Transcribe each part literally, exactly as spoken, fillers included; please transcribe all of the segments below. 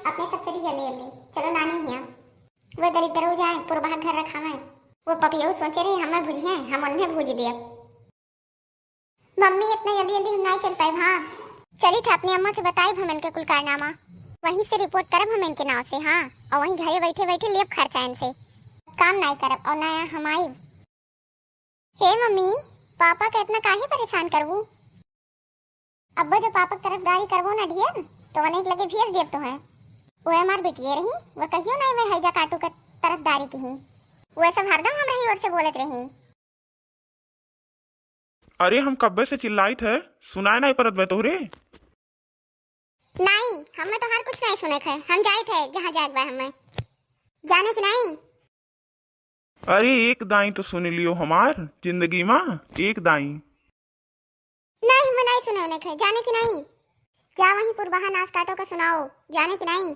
अपने सब चली जल्दी जल्दी। चलो नानी हिया। वो दरिद्र हो जाए, पुरबहा घर रखावे। वो पपियो सोचे रही, हमें भुजिए, हम उन्हें भूज दिया। मम्मी, इतना जल्दी जल्दी हम नाई चल पाइब, हाँ। चलित है अपनी अम्मा से बताइब हम इनके कुल कारनामा। वहीं से रिपोर्ट करब हम इनके नाव से, हाँ। और वहीं घरे बैठे बैठे लेब खर्चा इनसे। काम नाई करब और ना हम आइब। हे मम्मी, पापा का इतना काहे परेशान करबू? अब्बा जब पापा के तरफदारी करबो ना ढेर, तो उन्हें लगे भेज देब तोहें। वो हमार बेटिए रही, वो कहियो नाई मैं हैजा काटू के तरफदारी की ही। वो सब हरदम हमरा ही ओर से बोलत रही। अरे, हम कब्बे से चिल्लाइत है, सुनाए नाई परत बे तोहरे? नाई, हमें तोहार कुछ नाई सुने थे, हम जाइत है जहाँ जाए बा हमें। जाने कि नाई? अरे, एक दाई तो सुन लियो हमार जिंदगी मा, एक दाई। नाई, हमें नाई सुने उन्हें थे, जाने कि नाई? जा वहीं पुरबहा नास काटो का सुनाओ, जाने कि नाई?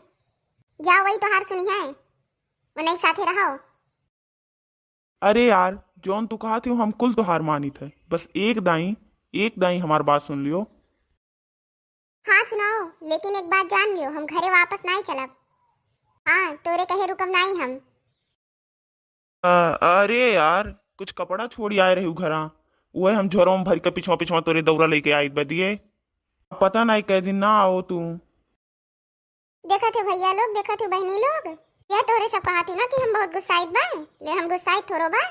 जा वही तोहार सुनी है, उन्हें साथे रहो। अरे यार, जौन तू कहत हो, हम कुल तोहार मानित है। बस एक दाई, एक दाई हमार बात सुन लियो। हाँ, सुनाओ, लेकिन एक बात जान लियो, हम घरे वापस नाई चलब। हाँ, तोरे कहे रुकब नाई हम। अ, अरे यार, कुछ कपड़ा छोड़ी आए रही घरा, वह हम झोरा में भर के पिछवा पिछवा तोरे दौरा लेके आई बदिए। अब पता नाई कै दिन ना आओ तू। देखत हो भैया लोग, देखत हो बहनी लोग, यह तोहरे सब कहत हो ना कि हम बहुत गुस्साइत बा। ले हम गुस्साइत थोड़ो बा,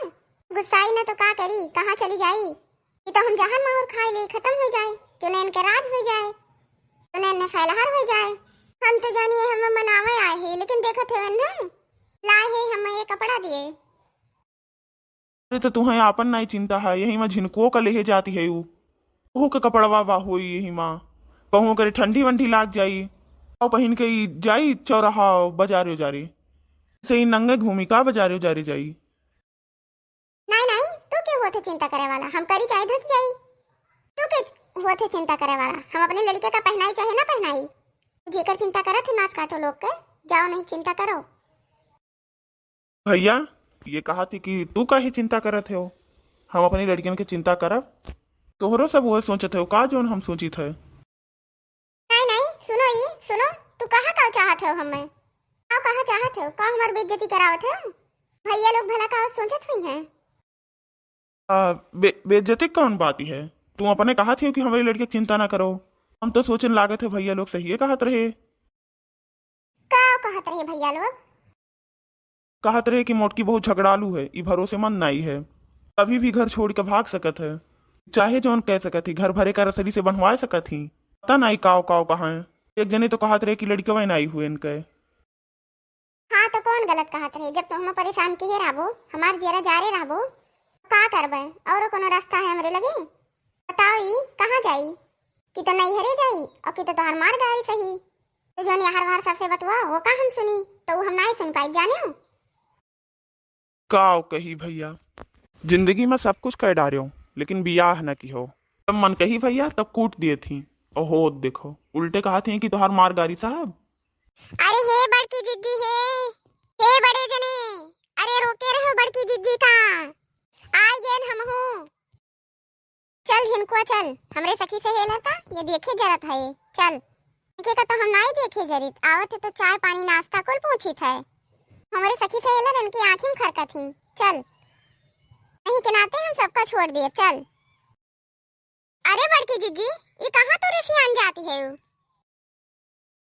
गुस्साई ना तो का करी, कहाँ चली जाई? ये तो हम जहर माहुर खाए ले खत्म हो जाए, चुनैन के राज हो जाए, चुनैन में फैलहार हो जाए। हम तो जानिए हम मनावे आए हैं, लेकिन देखत हो ना, लाए हैं हम ये कपड़ा दिए। अरे, तो तुहें आपन नाई चिंता है, यही मा झिनकुओ का लेहे जाती है ऊ। ओहू के कपड़वा वा होई यही मा। कहूँ करे ठंडी वंडी लाग जाई, और पहिन के ई जाई चौराहा बाजारे उजारे। से ई नंगे घूमी का बाजारे उजारे जाई? नाई, नाई, तू के होत है चिंता करे वाला? हम करी चाहे धस जाई, तू के होत है चिंता करे वाला? हम अपने लड़के का पहनाई चाहे ना पहनाई, जेकर चिंता करत है नास काटो लोग के, जाओ नहीं चिंता करो। भैया, ये कहा थी कि तू काहे चिंता करत हो? हम अपनी लड़कियन के चिंता करब। तोहरो सब वह सोचत हो का जौन हम सोचित है? नहीं, नहीं, सुनो ई, सुनो, तू कहा का चाहत हो हमें? का कहा चाहत हो? का हमार बेइज्जती करावत हो? भैया लोग भला का सोचत हुई हैं? आ, बे-, बेइज्जती कौन बात है? तू अपने कहा थी कि हमारी लड़की की चिंता ना करो। हम तो सोचन लागत है भैया लोग सही कहत रहे। का कहत रहे भैया लोग? कहत रहे कि मोटकी बहुत झगड़ालू है, ई भरोसेमंद नाई है, कभी भी घर छोड़ के भाग सकत है, चाहे जौन कह सकत ही, घर भरे का रसरी से बनवाए सकत ही। पता नाई काव काव कहाँ है। एक जने तो कहत रहे कि लड़कवे नाई हुए इनके। हाँ, तो कौन गलत कहत रहे? जब तो हम परेशान किहे रहबो, हमार जियरा जारे रहबो, तो का करबे? औरो कोनो रास्ता है हमरे लगे? बताओ, ई कहाँ जाई? कि तो नैहरे जाई और कि तो तोहार मार गारी सही। तो जौन यार वार सबसे बतुआ, वो का हम सुनी? तो वो हम नाई सुन पाई, जाने हो? काव कही भैया, जिंदगी में सब कुछ कर डारे हो, लेकिन बियाह न की हो। तब मन कही भैया, तब कूट दिए थी। ओहो, देखो, उल्टे कहा थी कि तोहार मार गारी साहब। अरे हे बड़की जिज्जी हे, हे बड़े जने, अरे रोके रहो बड़की जिज्जी का, आई गेन हम हो। चल झिनकुआ चल, हमरे सखी सहेलर का ये देखे जरत है, चल। इनके का तो हम नाई देखे जरित, आवत है तो चाय पानी नाश्ता कुल पूछित है। हमरे सखी सहेलर इनकी आँखी में खरकत ही, चल। नहीं के नाते हम सबका छोड़ दिए, चल। अरे बड़की जिज्जी, ई कहाँ तू रिसियान जाती है?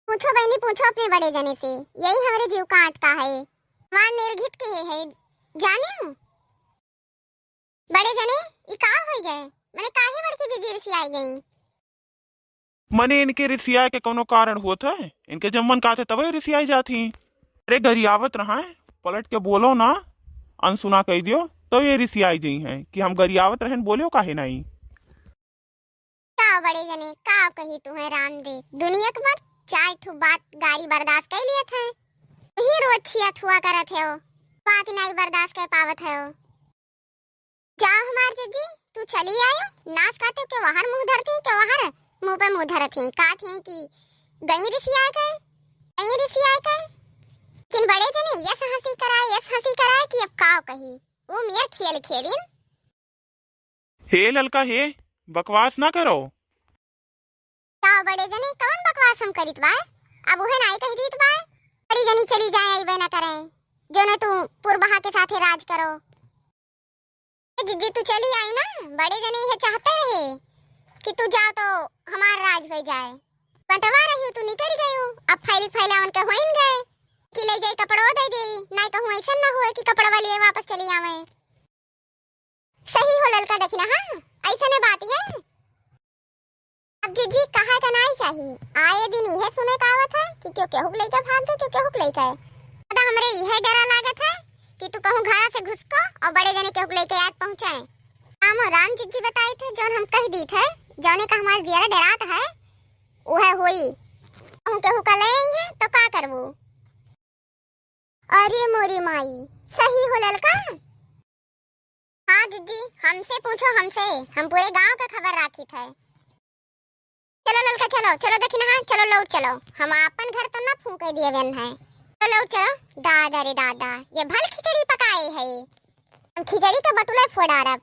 पूछो बहनी, पूछो अपने बड़े जने से, यही हमरे जीव का अटका है। हमार निर्घित के है, जानियो? बड़े जने, ई का होई गए? मने काहे बड़की जिज्जी रिसियाई गई? मने इनके रिसियाए के कोनो कारण होत है? इनके जब मन कहत है तबे रिसियाई जात ही। अरे गरियावत रहा है, पलट के बोलो ना, अनसुना कह दियो, तो ये रिसियाई जई हैं कि हम गरियावत रहन, बोलियो काहे नाई? का बड़े जने, का कही तुम्हें राम दे, दुनिया के मर चार ठो बात गारी बर्दाश्त कर लिए थे, यही रोज छिया थुआ करत है, बात नाई बर्दाश्त कर पावत है। जाओ हमार जिज्जी, तू चली आयो, नास काटो के वहर मुंह धरती, के वहर मुंह पे मुंह धरत ही, का थी कि गई रिसिया के, गई रिसिया के। लेकिन बड़े जने यस हंसी कराए, यस हंसी कराए कि अब काव कही, वो मेर खेल खेलिन। हे ललका हे, बकवास ना करो। का बड़े जने कौन बकवास हम करित बा? अब उहे नाई कह दीत बा, बड़ी जनी चली जाए, अइबे ना करे, जौने तू पुरबहा के साथे राज करो। ए जिज्जी, तू चली आई ना, बड़े जने इहे चाहते रहे कि तू जाओ तो हमार राज होइ जाए। बंटवा रही हो, तू निकल गई हो, अब फैली फैलावन के होइन गए कि ले जाई कपड़वा दे दी, नाई कहूँ ऐसन ना हुए कि कपड़वा लिए वापस चली आवे। सही हो ललका दखिना, हाँ, ऐसने बात है। अब जिज्जी कहा का नाई चाही, आए दिन इहे सुने का आवत है कि क्यों केहू के लइका भाग गए, क्यों केहू के लइका है। दादा, हमरे इहे डरा लागत है कि तू कहूँ घरा से घुसको और बड़े जने केहू के लइका याद पहुँचाए। राम और राम जिज्जी बताए थे, जौन हम कह दी थे, जौने का हमार जियरा डरात है, उहे होई। कहूँ केहू का ले आई है तो का करबू? अरे मोरी माई, सही हो ललका? हाँ जिज्जी, हमसे पूछो, हमसे, हम पूरे गांव का खबर राखी थे। चलो ललका, चलो, चलो दखिना, हाँ, चलो लौट चलो, हम आपन घर तो ना फूंके दिए बेन है। चलो लौट चलो। दादा रे दादा, ये भल खिचड़ी पकाए है, हम खिचड़ी का बटुला फोड़ डारब।